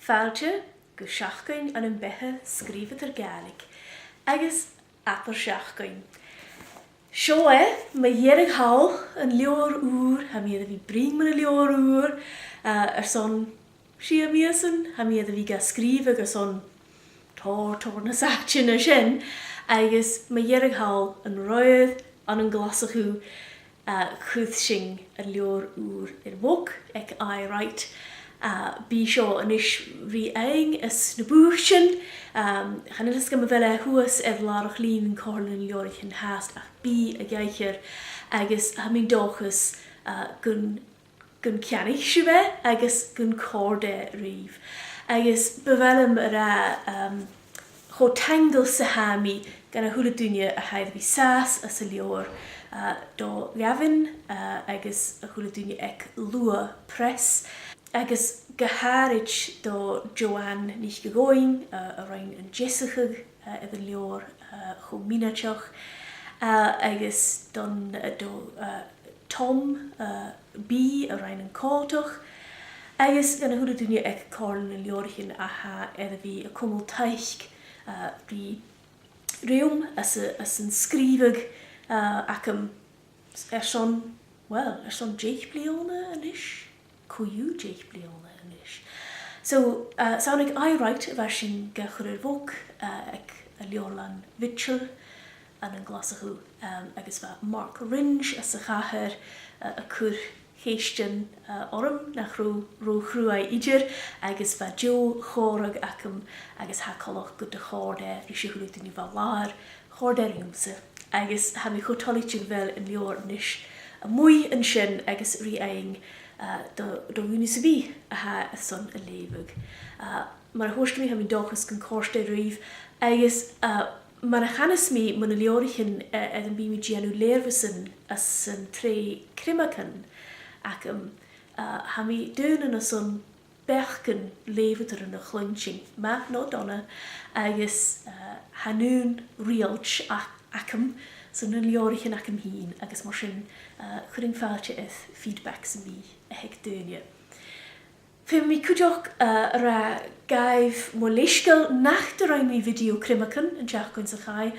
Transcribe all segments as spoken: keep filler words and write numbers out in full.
Fàilte gu Seachdain ann am Beatha Sgrìobhadair Gàidhlig agus Abair Seachdain. Seo e, mu dheireadh thall, an leabhar ùr. Tha mi air a bhith a' bruidhinn mun an leabhar ùr, uh, airson sia mìosan. Tha mi air a bhith ga sgrìobhadh airson tòrr, tòrr nas fhaide na sin, agus mu dheireadh thall an-raoir ann an Glaschu, uh, chuir sinn an leabhar ùr air bhog aig Aye Write. Uh, bidh seo a-nis ri fhaighinn anns na bùithtean. Um, chan eil fhios agam a bheil e shuas air làrach-lìn Comhairle nan Leabhraichean fhathast, ach bidh a dh'aithghearr, agus tha mi an dòchas, uh, gun gun ceannaich sibh e agus gun còrd e ribh. Agus bu mhath leam a ràdh, um, cho taingeil 's a tha mi dhan a h-uile duine a tha air a bhith sàs anns an leabhar, uh, do Gavin, uh, agus a h-uile duine aig Luath Press, agus gu h-àraid do Joanne NicGeoghegan, uh, a rinn an deasachadh, uh, air an leabhar, uh, cho mionaideach, uh, agus don, uh, do, uh, Tom, uh, B a rinn an còmhdach, agus dhan a h-uile duine aig Comhairle nan Leabhraichean a tha air a bhith a' cumail taic, uh, ri rium anns a', anns an sgrìobhadh, uh, agam airson, well, airson deich bliadhna a-nis, co-dhiù deich bliadhna a-nis. So, uh, 's ann aig Aye Write a bha sinn ga chur air bhog, uh, aig an Leabharlann Mhitchell ann an Glaschu, um, agus bha Mark Wringe às a' chathair, uh, a' cur cheistean, uh, orm nach robh ro chruaidh idir, agus bha deagh chòmhradh agam, agus tha coltach gun do chòrd e ris a h-uile duine a bha làthair, chòrd e riumsa. Agus tha mi cho toilichte gu bheil an leabhar a-nis a-muigh an sin agus ri fhaighinn, uh, do, do dhuine sam bith a tha airson a leughadh. Uh, mar a thuirt mi, tha mi an dòchas gun còrd e ribh, agus, uh, mar a chanas mi mu na leabhraichean, uh, air am bi mi a' dèanamh lèirmheasan anns an t-sreath Criomagan agam, uh, tha mi daonnan airson beachdan leughadairean a chluinntinn, math no dona, agus, uh, chan aon riaghailt a-, agam, 's ann na leabhraichean agam fhìn, agus mar sin, uh, chuirinn fàilte air feedback sam bith a th' aig daoine. Feumaidh mi cuideachd, uh, a ràdh dhaibh mo leisgeul nach do rinn mi video Criomagan an t-seachdain sa chaidh.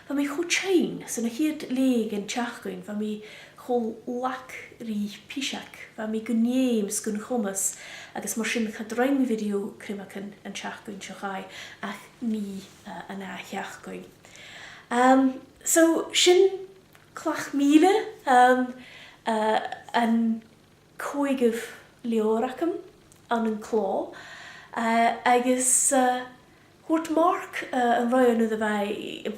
Bha mi cho tinn, son a' chiad leth dhen t-seachdain, bha mi cho lag ri piseag, bha mi gun fheum 's gun chomas, agus mar sin cha do rinn mi video Criomagan an t-seachdain seo chaidh ach nì, uh, an ath sheachdain. Um, so sin clach mìle, um, uh, an còigeamh leabhar agam ann an clò, uh, agus, uh, thuirt Mark, uh, an-raoir nuair a bha,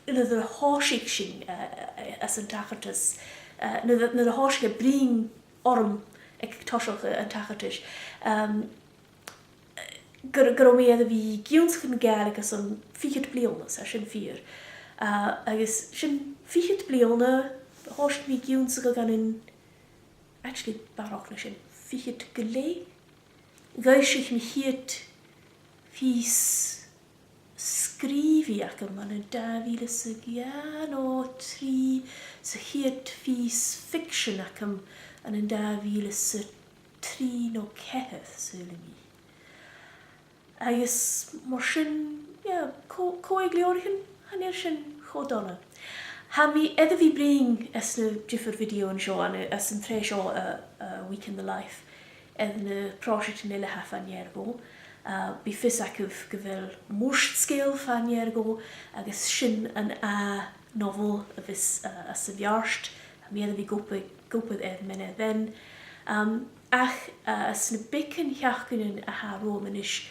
nuair a thòisich sinn, uh, anns an tachartas, uh, nuair a, nuair a thòisich e bruidhinn orm aig toiseach, uh, an tachartais, um, gun, gun robh mi air a bhith ag ionnsachadh na Gàidhlig airson fichead bliadhna, 's e sin fìor. Uh, agus sin fichead bliadhna, thòisich mi ag ionnsachadh ann an, actually, barrachd na sin, fichead gu leth. Dh'fhoillsich mi a' chiad phìos sgrìobhaidh agam ann an dà mhìle 's a dhà no trì, 's a' chiad phìos ficsean agam ann an dà mhìle 's a trì no ceithir, saoilidh mi. Agus mar sin, yeah, cò-, còig leabhraichean, chan eil sin cho dona. Tha mi air a bhith a' bruidhinn anns na diofar bhideothan seo, ann an, anns an t-sreath seo, uh, uh, Week in the Life, air na pròiseactan eile a tha fa-near dhomh. Uh, bidh fios agaibh gu bheil m' ùr-sgeul fa-near dhomh, agus sin an ath nobhail a bhios, uh, anns a' bheairt. Tha mi air a bhith ag obair, ag obair air mean air mhean. Um, ach, uh, anns na beagan sheachdainean a tha romham a-nis,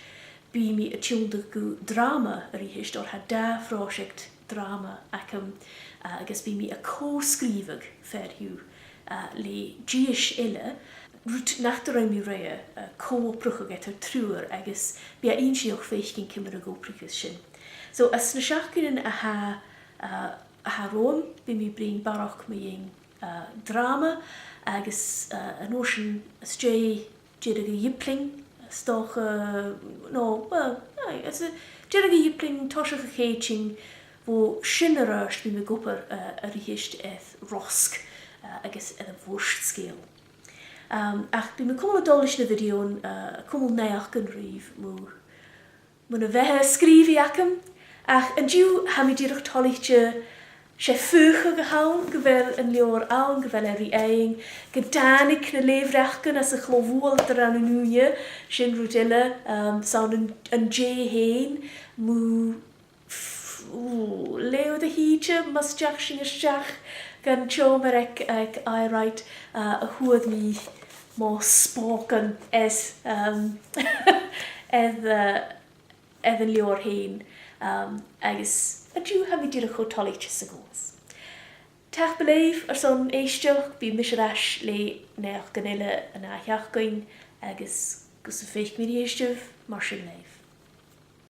bidh mi a' tionndadh gu dràma a-rithist, oir tha dà phròiseact dràma agam, uh, agus bidh mi a' co-sgrìobhadh fear dhiubh, uh, le dithis eile, rud nach do rinn mi roimhe, uh, co-obrachadh eadar triùir, agus bidh e inntinneach faicinn ciamar a dh'obraicheas sin. So, anns na seachdainean a tha, uh, a tha romham, bidh mi a' bruidhinn barrachd mu dheidhinn, uh, dràma, agus, uh, an uair sin às dèidh deireadh a' Ghiblein, 's dòcha, no, well, aye, às a, deireadh a' Ghiblein, toiseach a' Chèitein, bho sin air adhart bidh mi ag obair, uh, a-rithist air Rosg, uh, agus air a' bhùrn-sgeul. Um, ach bidh mi a' cumail a' dol leis na bhideothan, uh, a' cumail naidheachdan ribh mu, mu na bheatha sgrìobhaidh agam. Ach an-diugh tha mi dìreach toilichte, 's e faochadh a th' ann gu bheil an leabhar ann, gu bheil e ri fhaighinn, gun tàinig na leth-bhreacan às a' chlò-bhualadh an-diugh, sin rud eile, um, 's ann an, an-dè fhèin, mu, ù, leth-uair a thìde, mus deach sinn a-steach dhan t-seòmar aig, aig Aye Write, uh, a fhuair mi mo spògan air, um, air, uh, air an leabhar fhèin, um, agus an-diugh tha mi dìreach cho toilichte 's a ghabhas. Tapadh leibh airson èisteachd, bidh mise air ais le naidheachdan eile an ath-sheachdain, agus gus am faic mi a-rithist sibh, mar sin leibh.